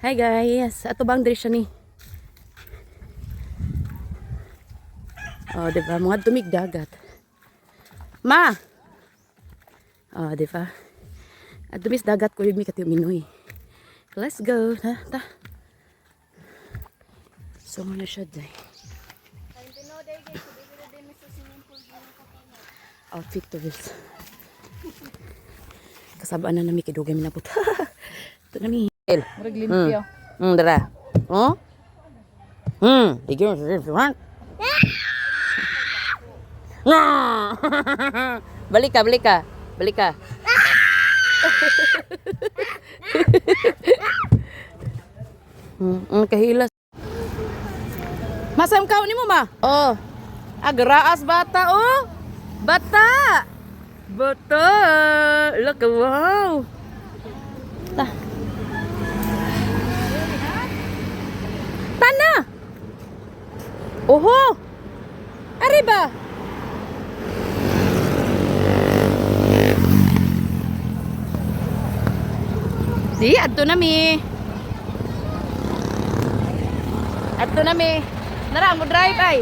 Hi guys, ato bang diri siya ni? Oh, di ba? Mga tumig dagat. Ma. Oh, di ba? At tumis dagat ko yun mi kati uminoy. Let's go. Ta, ta. So muna siya day. Outfit to this. Kasabaan na nami kay dugay mi naput. Ito na mi. Murag limpyo. Dara. Oh? Di Balik ka, balik ka. Balik ka. Kahilas. Masam ka ni mo ma? Oh. Agraas bata oh. Bata. Bata. Look, wow. Ta. Tana. Oho. Arriba. Di, adto na mi. Adto na mi. Nara mo drive ay.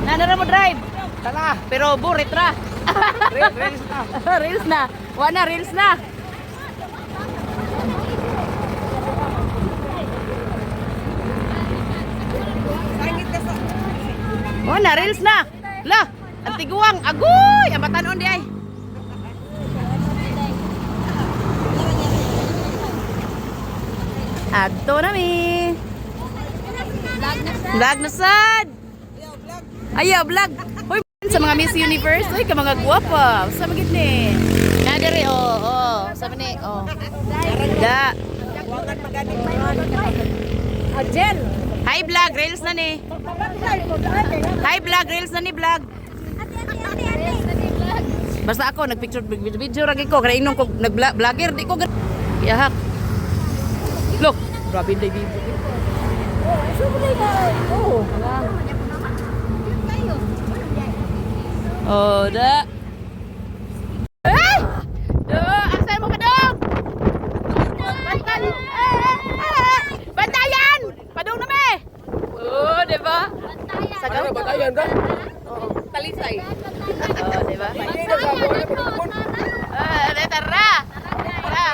Na nara mo drive. Tara! Pero burit ra. Reels na! Reels na. Wa na, reels na. Wa na, reels na. La, ang tiguang. Agoy! Ang batanon di ay. Adto na mi. Vlog na sad. Ayaw, vlog. Hoy, sa mga Miss Universe, uy, ka mga gwapa. Sa magid ni. Na diri oh, oh, sa ni, oh. Da. Agel. Hi vlog, reels na ni. Hi vlog, reels na ni vlog. Basta ako nagpicture video ra gid ko kay inom ko nag-vlogger di ko Yahak. Look, grabe day bibo. Oh, da. Ay! Do, asa mo padong? Bantayan. Eh, Bantayan! Padong na me. Oh, di ba? Sagaw. Batayan ka? Oo, talisay. Oh, di ba? Ah, tara. Tara.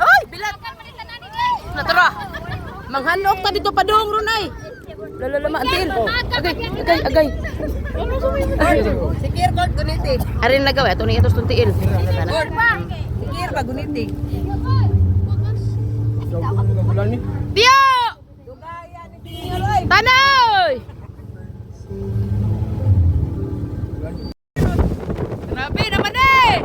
Oy, bilat. Na tara. Manghanok ta dito padong runay. Lala antil. Agay, agay, agay. Sikir ko guniti. Arin lagaw, ato ni atos tuntiil. Sikir ba guniti? Tiyo! Tanoy! Grabe naman eh!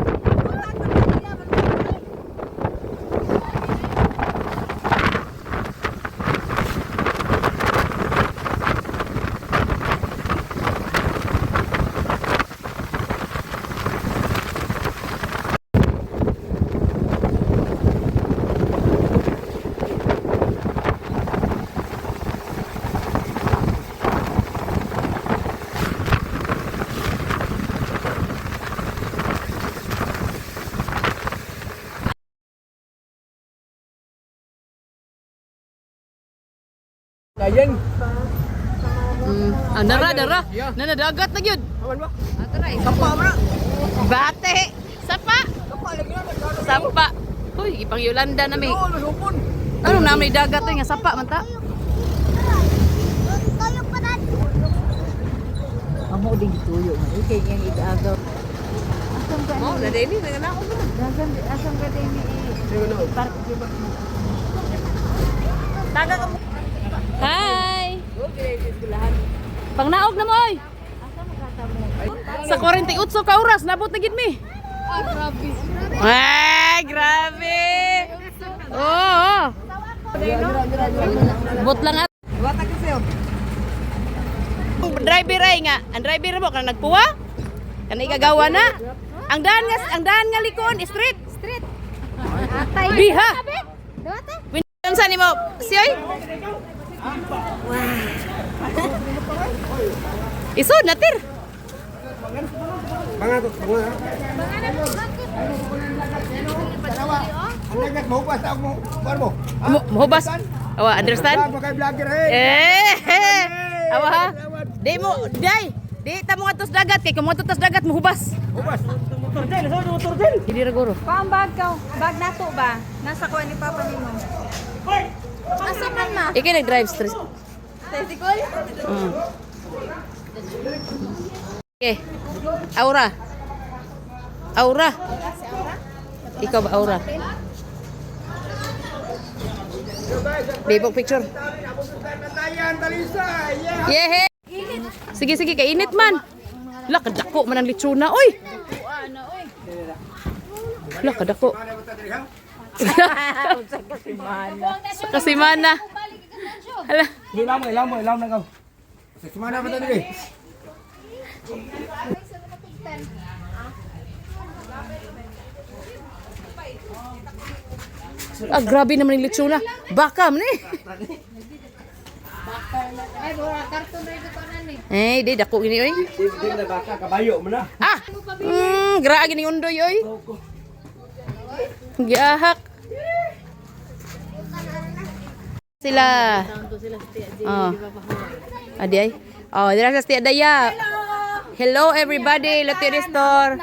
Ayan! Ah, nara, nara. Nanadagat na yun. Awan ba? Sapa bro. Bate! Sapa! Sapa! Uy, ipang Yolanda na may. Oo, lusupon! Ano na may dagat to nga sapa man ta? Amo ding gituyo man. Kay yang igaagaw. Mo na din ni na ako. Asam ka din ni Taga ka mo. Hi! Pangnaog na mo oy. Sa 48 ka oras nabot na gid mi. Ah, grabe. Ay, grabe. Oo. Oh, Bot lang at Wata kasi oh. ang driver ay nga, ang driver mo kana nagpuwa. Kana igagawa na. Ang daan nga likon street. Street. Atay. Biha. Dawata. Unsa nimo? Siyoy? Isod natir. Bangat, bangat. Bangana po. Ang dagat mo pa sa mo. Kuan mo. Mohubas. Awa, understand? Vlog kay vlogger eh. Eh! Awa ha? Di mo, day! Di ta mo atos dagat kay kung mo atos dagat mohubas. Hubas. Hindi ra guro. Pa ang bag ka. Bag nato ba? Nasa kuha ni Papa nimo. Asa man ma? Ikay nag-drive stress. Tricycle? Okay. Aura. Aura. Ikaw ba Aura? Bibok picture. Tayan talisa. Yeah. Yehe. Sige sige kay init man. La kadako man ang litsuna oy. La kadako. Kasimana. Hala. Ilam mo, ilam mo, ilam na ka. Sa semana pa diri. Ah, grabe naman yung litsuna. Baka man eh. Ay, bura karton rin ko tanan eh. Eh, di dako gini oy. Di na baka kabayo mo na. Ah. Grabe gini undoy oy. Giahak. Sila. Oh. Adi ay. Oh, dira sa Tia Daya. Hello everybody, Lotte Store.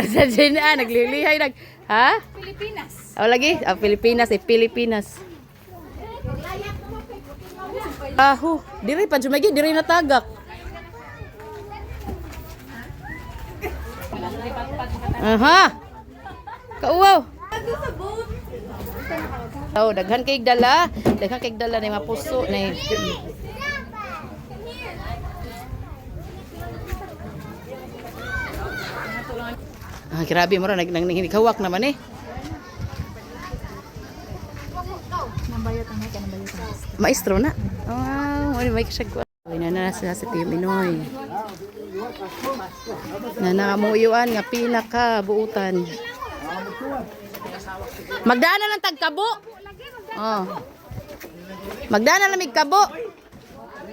Sa Gina, naglilihay nag. Ha? Pilipinas. Oh, lagi. Ah, Pilipinas eh, Pilipinas. Aho, diri pa jumagi, diri na tagak. Aha. Kauwaw. Oh, daghan kay dala, daghan kay dala ni mapuso ni. Ah, grabe mo ra nag nag hawak naman eh. Maestro na. Wow, wala may kasag ko. Uy, nana sila sa Team Inoy. Nana mo uyuan nga pinaka buutan. Magdaan na lang tagkabo. Oh. Magdaan na lang mig kabo.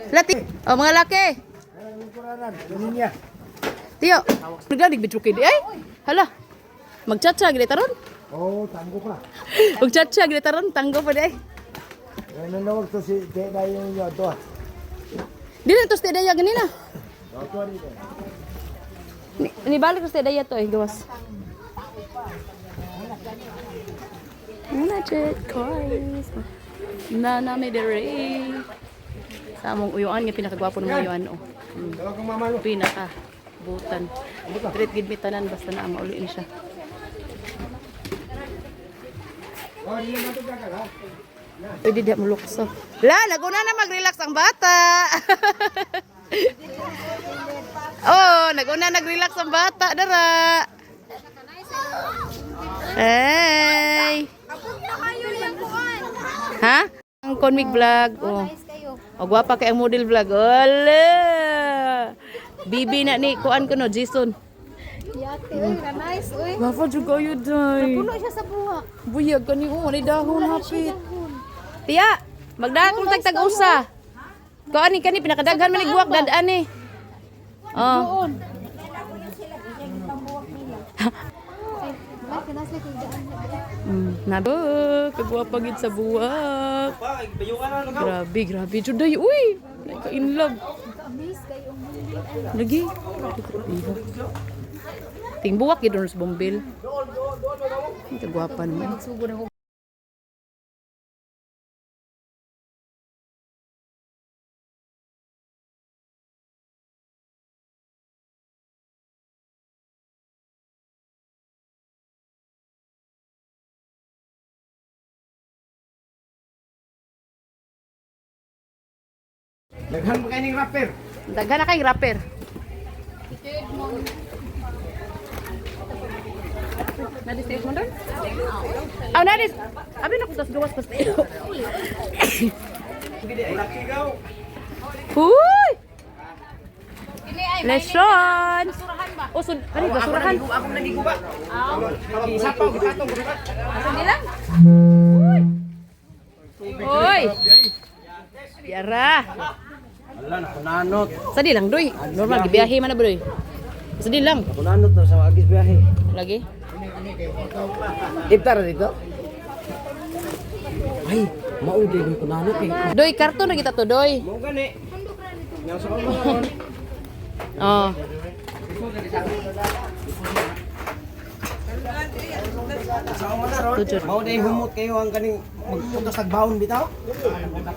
Lati. Oh, mga laki. Ninya. Tiyo. Naglanig bitro kay di ay. Hala. Magchatcha gid taron. Oh, tanggo ko na. Magchatcha gid taron tanggo pa di ay. Nanawag to si Deda yung inyo to. Di na to sa daya ganina. To ni. Ni, nibalik ko sa daya to eh, gawas. Magic coins. Na na may dire. Sa among uyuan nga pinakagwapo ng uyuan oh. Tawag kang mama mo. Pinaka butan. Treat gid mi tanan basta na mauli ni siya. Oh, di lang dagat ha. Pwede di mo lukso. La, naguna na mag-relax ang bata. Oh, naguna nag-relax ang bata dara. Hey. Ha? Ang Conmic vlog. Oh. O gwapa kay ang model vlog. Ole. Bibi na ni kuan ko no Jason. Yate, oy, nice, oy. Gwapa jud kayo day. Puno siya sa buhak. Buyag kani oh, ni dahon hapit. Tiya, magdaan kong tagtag usa. Kuan ni kani pinakadaghan man ni guwak dadaan ni. Oh. Doon. Ay, kanas lagi daan. Na kagwapa gid sa buwak. Grabe, grabe jud day. Uy, like in love. Amaze kayo ang mundo. Lagi. Grabe. Ting buwak gid sa bombil. Kagwapa naman. Daghan pa kaning rapper. Daghan na kay rapper. Nadis mo doon? Aw, nadis. Abi na kutas gawas pas. Huy! Lechon! Oh, sud, ano basurahan? Ako nagiguba. Isapaw, gipatong, gipatong. Hoy! Yara! Ala, nakunanot. Sadi lang, doy. Normal, gibiyahe man na ba, doy? Sadi lang. Nakunanot na sa agis biyahe. Lagi. Iftar dito? Ay, mao din ko nanot eh. Doy, karton na kita to, doy. Mao gani. Yang sa mga Oh. Tujuh. Mao day humot kayo ang kaning magputos ag baon bitaw.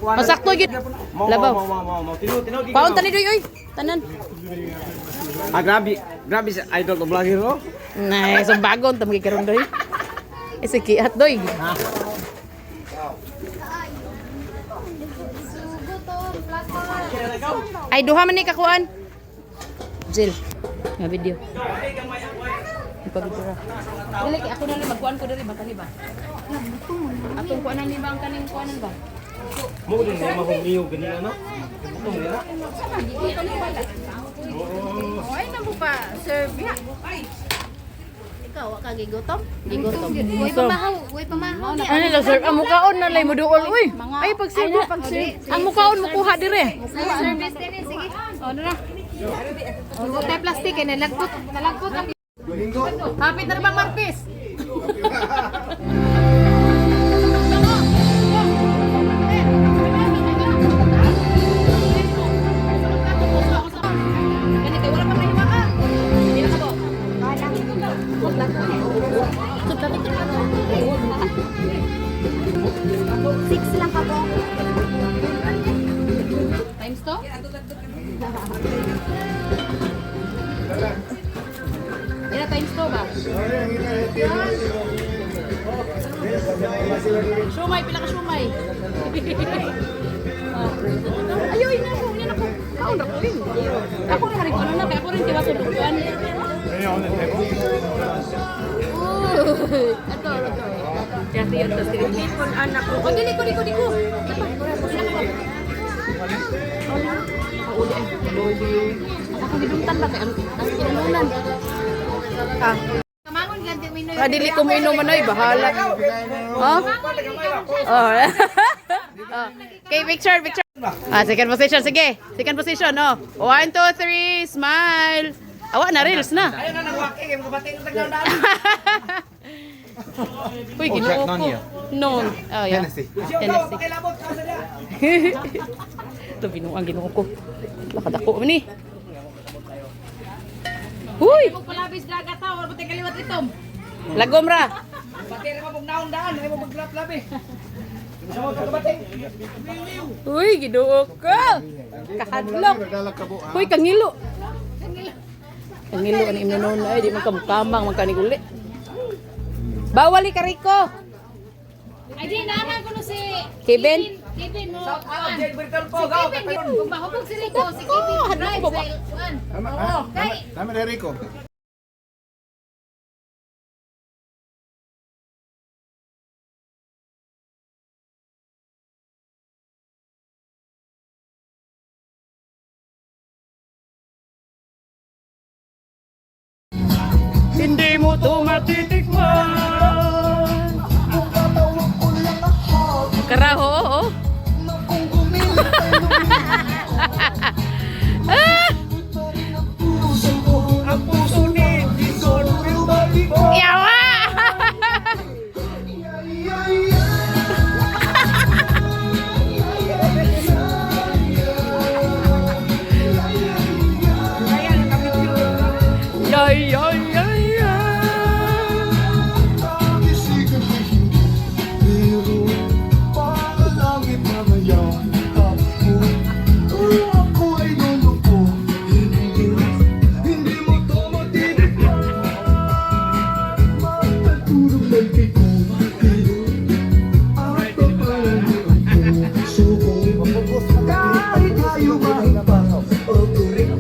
Masakto gid. Labaw. Mao mao mao mao. Tinuod tinuod. Paon tani doy oy. Tanan. Ah, grabe. Grabe sa idol of vlogger oh. Nay, so bagon ta magikaron doy. Eh sige, at doy. Ay duha man ni kakuan. Jill. Nga video. Ipa video ra. Dili kay ako na lang magkuan ko diri ba kani ba? Atong kuanan ni ba ang kaning kuanan ba? Mao din mo mahumiyo ganina no. Butong nila. Ay, namo pa serve ya. Ikaw wa ka gigutom? Gigutom. Way pamahaw, way pamahaw niya. Ano lang sir, ang mukaon na lay mo duol uy. Ay pag serve pag serve. Ang mukaon mo kuha dire. Service din eh, sige. Oh, na. Oh, tayo plastic eh, nalagpot, nalagpot ang Happy na bang Martes? Six lang ka po. Times to? Ila times to ba? Shumay, pila ka shumay. Oh. Ayo, ina ko, ina ko. Kaon ra ko yun. Ako rin hari ko ano na, kaya ako rin tiwa sa dukuan. Ato, ato. Kaya tiyo to, tinipon anak ko. O, dili ko, dili ko, dili ko. Uli ay. Ako gidumtan ba kay ang kinunan. Ah. Kamangon ganti minoy. Ah, dili ko mo inom ay bahala. Oh? Oh. Oh. Okay, picture, picture. Ah, second position, sige. Second position, oh. One, two, three, smile. Awa na, reels na. Ayo na nagwaki kay makabati ng tagdaan. Uy, ginoo ko. No. Oh, yeah. Tennessee. Tennessee. Pakilabot ka sa diya. Ito, binuang ginoo ko. Lakad ako, ni. Huy! Palabis dagat ha, or pati kaliwat itom. Lagom ra. Bati ra mo naon daan, ay mo maglaplabi. Sa mo kabati. Uy, ginoo ko. Kahadlok. Uy, kangilo. Kangilo ani imno noon ay di man kamukamang man kani uli. Bawal ka Rico. Ay di naman kuno si Kevin. Kevin mo. Jay Bertal po, gaw. Kung mahubog si Rico, si Kevin Hadlok drive ko ba? sa kuan. Tama, tama na Rico. Hindi mo to matitikman. Karaho, oo. Ah! Ang puso ni Jason will balik. Yawa! Yay, yay, yay, yay. Kahit tayo mahigpa o turik,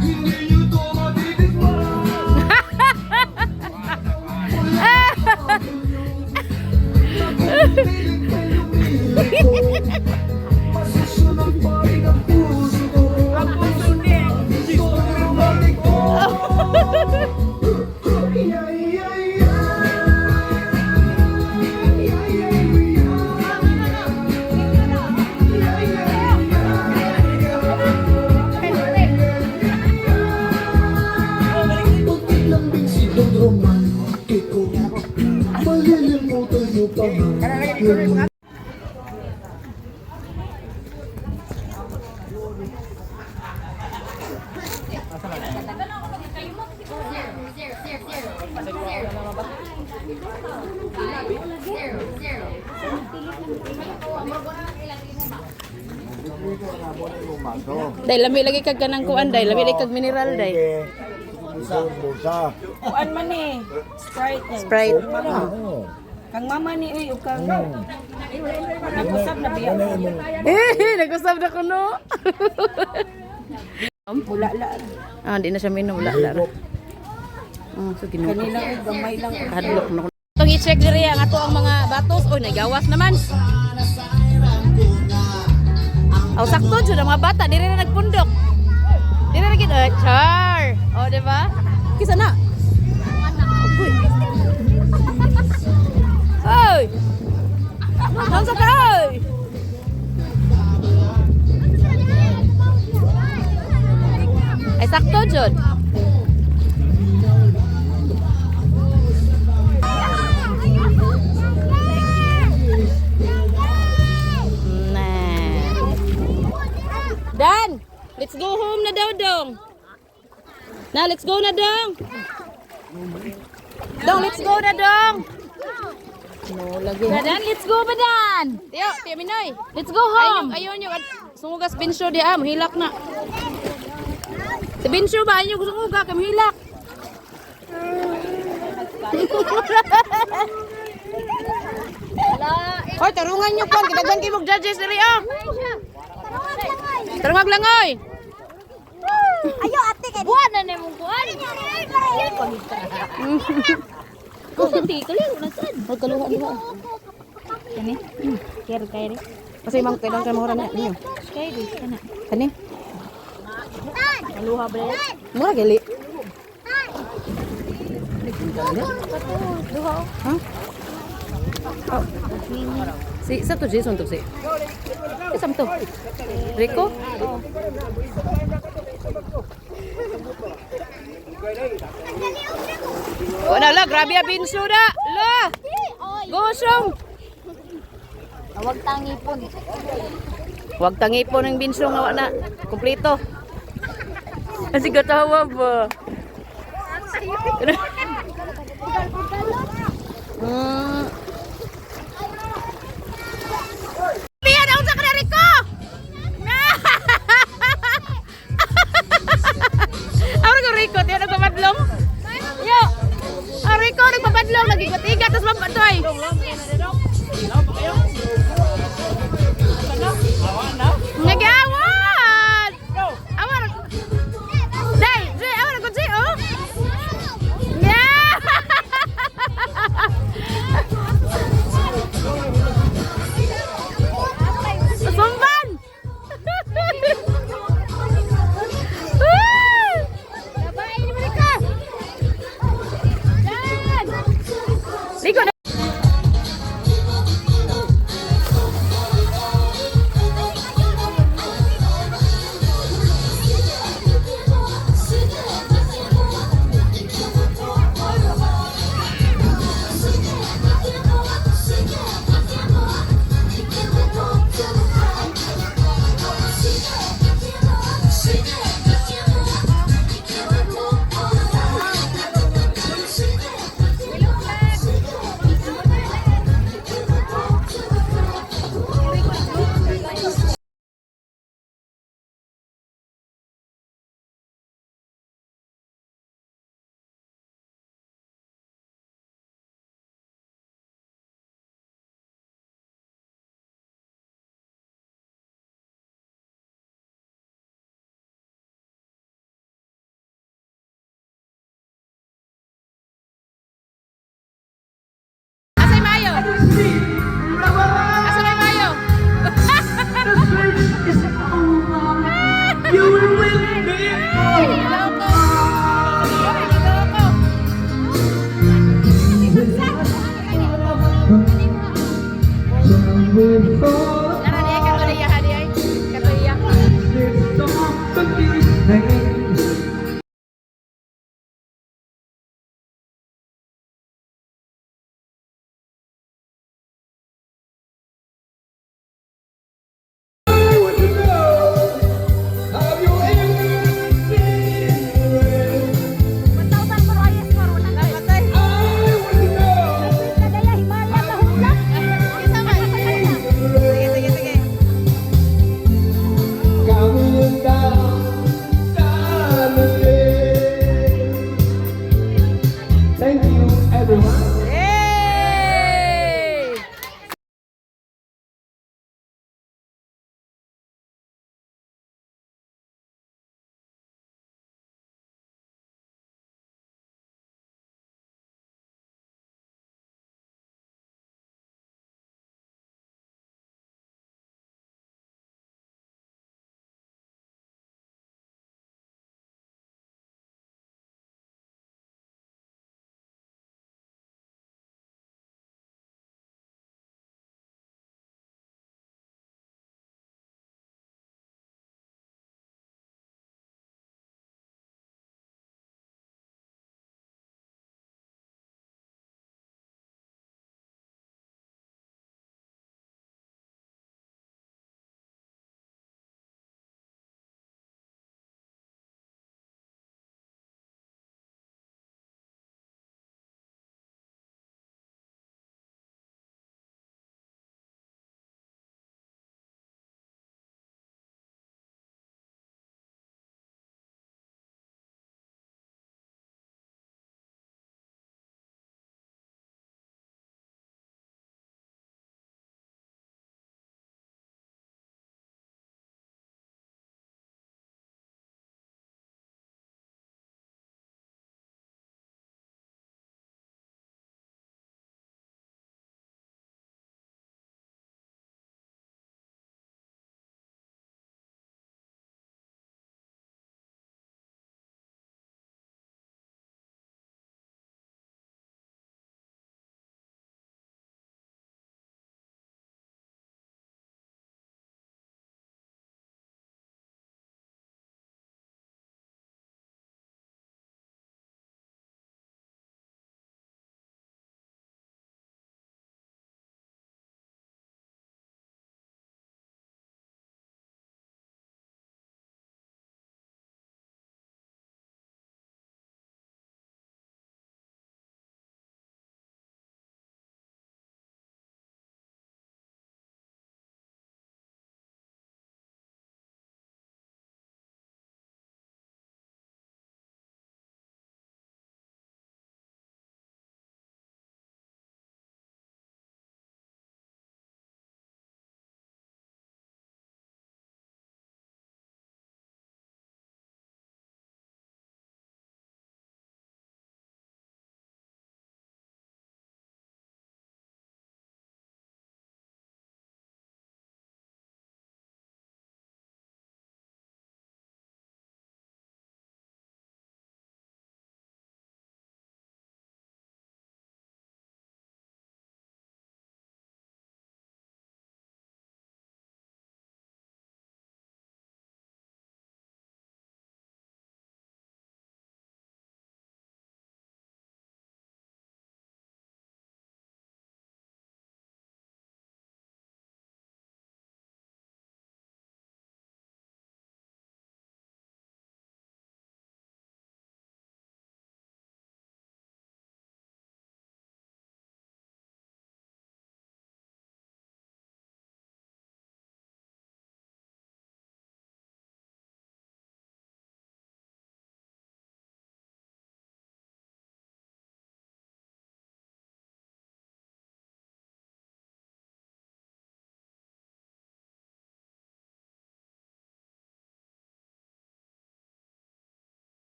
hindi nyo to matitikman. Day lami lagi kag kanang kuan day, lami lagi kag mineral day. Busa. Kuan man eh. Sprite eh. Sprite. Oo. Kang mama ni uy ug kang nag-usab na biya. Eh, nag-usab na ko no. Wala la. Ah, di na siya minom, wala la. Oh, so Ginoo. Kanila uy gamay lang. Hadlok na ko. Itong i-check diri ang ato ang mga batos. Oy, nagawas naman. Aw sakto jud ang mga bata diri na nagpundok. Diri ra gid eh, char. Oh, di ba? Kisa na. Uy. Oy. Naunsa ka oy? Ay sakto jud. Nah. Dan, let's go home na daw, Dong. Na, let's go na, Dong. Dong, let's go na, Dong. No lagi. Na, Dan, let's go ba, Dan? Tiyo, Tiyo Minoy. Let's go home. Ayun, ayun, yung sungugas binsyo di ah, mahilak na. Sa binsyo ba, ayun yung sunguga, kay mahilak. Hoy, tarungan nyo kon, kidaghan kay mog judges diri ah. Tarungag lang oy. Ayo ate kay Buwan na na mong kuan. Kung ti kaliro na sad. Huwag kaluha luha. Kani? Kero kay ri. Kasi mang kailangan kayo mahura na niyo. Kay ri kana. Kani? Kaluha ba? Mura gali. Ha? Oh. Si sa to Jason to si. Isam to. Rico? Wala la, grabe ang binso na. La. Gosong. Huwag tangipon. Huwag tangipon ng binso nga wa na. Kompleto. Kasi katawa ba? Pia, naunsa ka na, Rico? Awra ko, Rico. Tiyan nagpapadlong. Yo. Ah, Rico, nagpapadlong. Nagigatiga, tapos mapatoy. Nag-awat! Awat! Day, Jay, awat ako, Jay, oh! Yeah! Sumban! Liko na!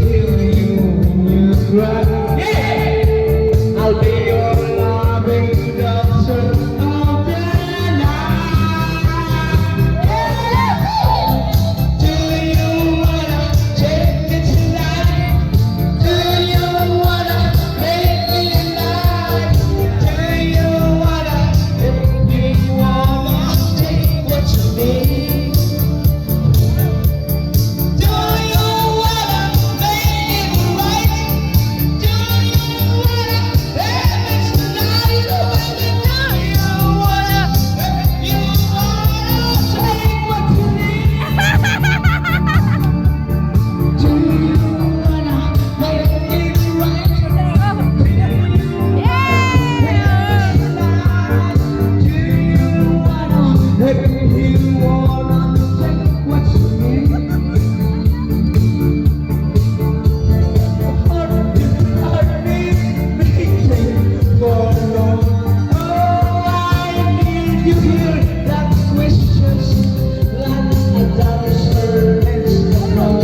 Hear you when you cry. Yeah! I'll be your loving doctor of the night. Yeah! Do you wanna take me tonight? Do you wanna make me alive? Do you wanna, if you wanna take what you need? Do you wanna make it right? Do you wanna have it tonight? Oh, baby, do you wanna, if you wanna take what you need? Do you wanna make it right? Do you Do you wanna, if you wanna take what you need? Heart is heartbeat beating for love. Oh, I need you here. That questions like a dancer next to know.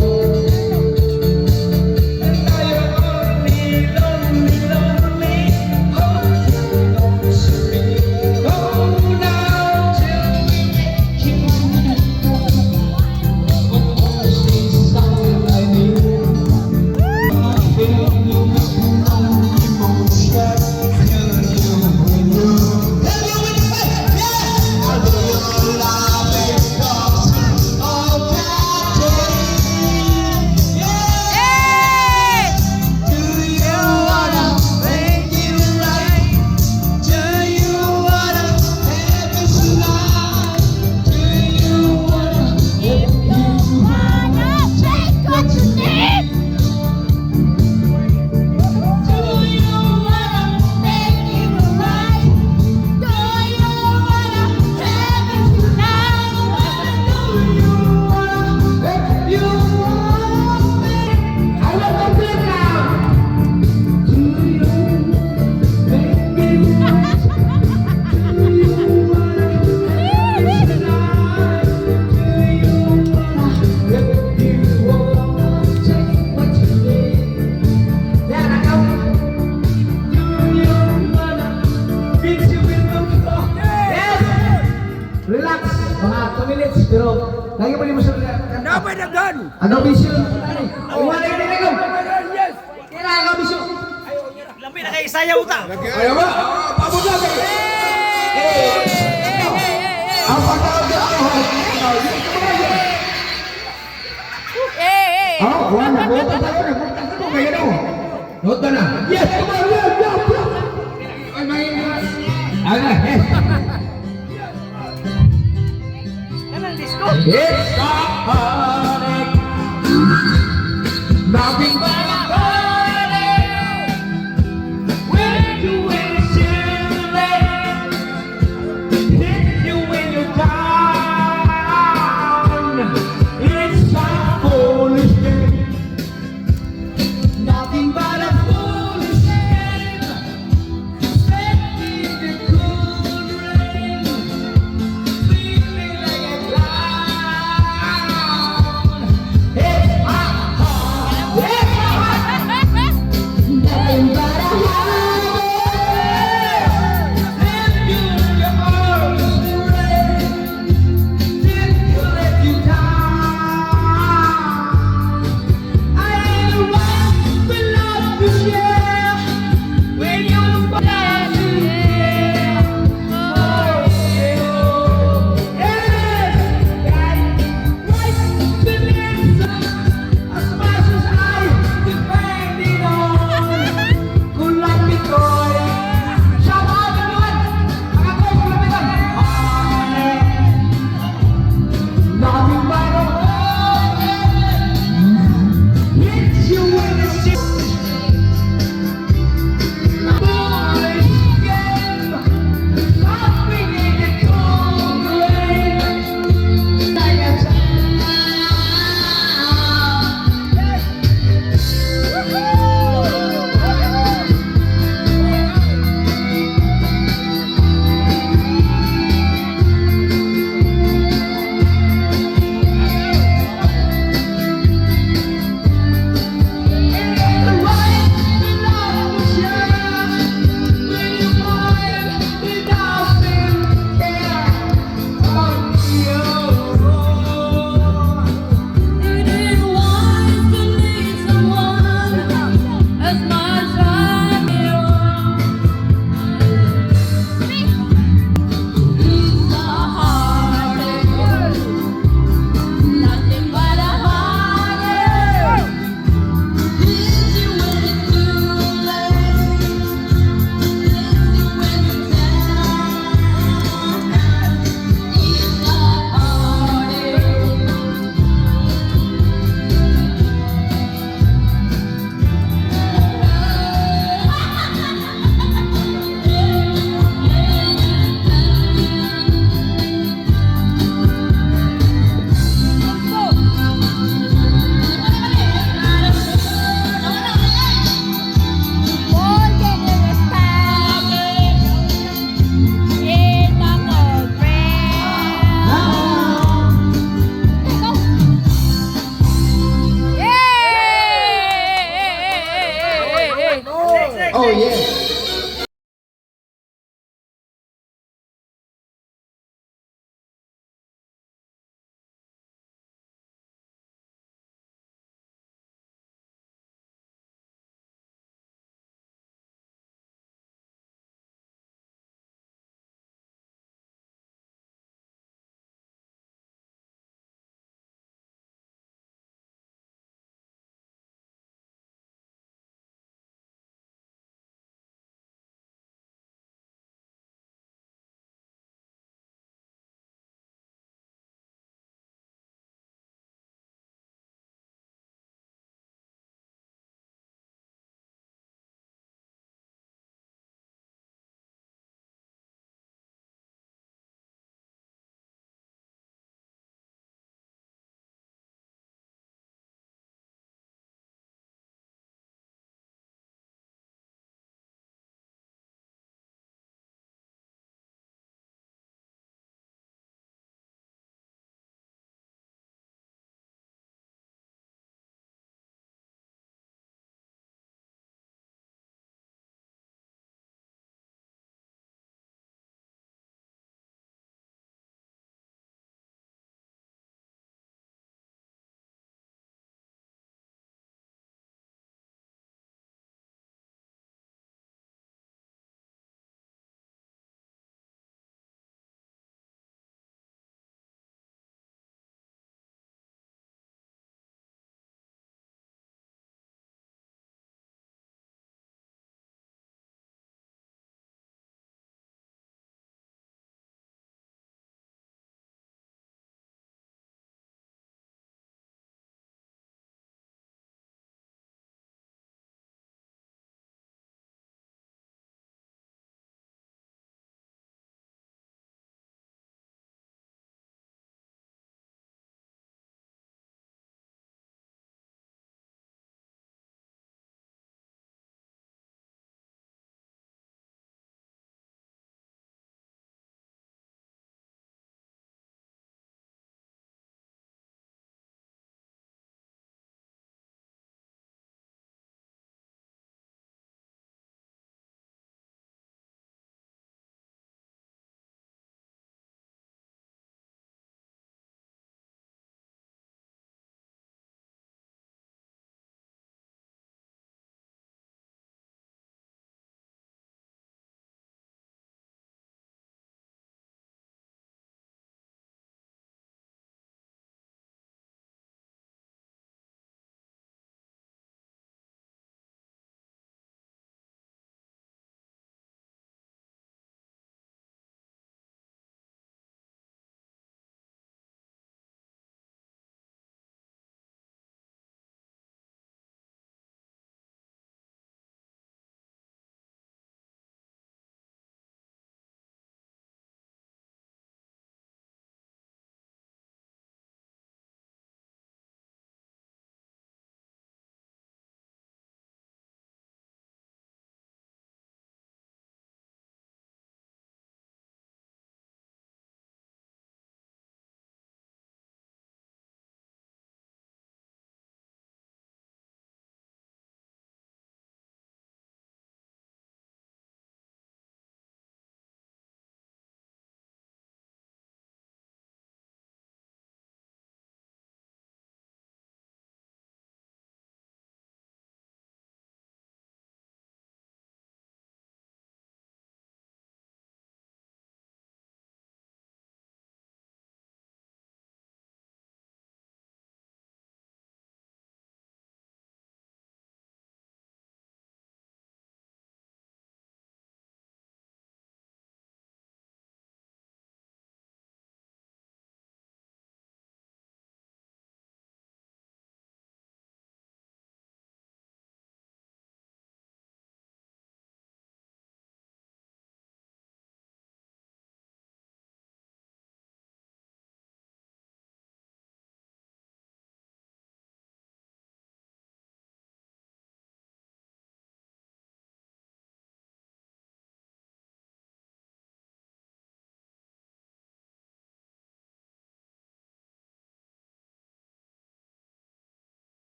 And I am only lonely, lonely, holding on to me. Oh, now till we make it. But honestly, something I need. I feel you with no emotion. Tell you when you, tell you when you say, yeah! I'll be your loving doctor of that day. Yeah! Do you wanna make it right? Do you wanna have it tonight? Do you wanna, if you Wanna take what you need? Do you wanna make it right? Do you wanna have it tonight? Do you wanna, if you wanna I want to play now. Do you make it right? Do you wanna have it tonight? Do you wanna, if you wanna take what you need? There I go. Do you wanna fix you with the floor? Yes! Relax, mga 2 minutes, pero lagi mo mo sa Napay daghan. Ano bisyo? Wala yung ko. Yes. Kailangan ka bisyo. Lami na kay sayaw ta. Ayaw ba? Pabot lang eh. Ang pagkakagawa Oh, wala. Buta tayo na. Buta ko kaya no. Nota na. Yes, come on. Yes, yes, yes. Ay, may. Ano, yes. Kanang disco. It's a heartache. Nothing but a heartache. When you wish you late, hit you when you're down. It's a foolish game. Nothing but a foolish game. Set in the cold rain. Feeling like a clown. It's a heart. It's a Oh yeah.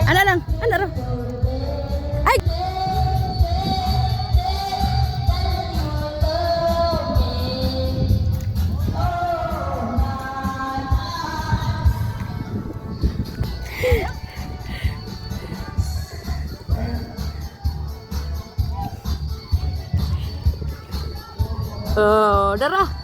Ana lang, ana ra. Ay! Oh, dara.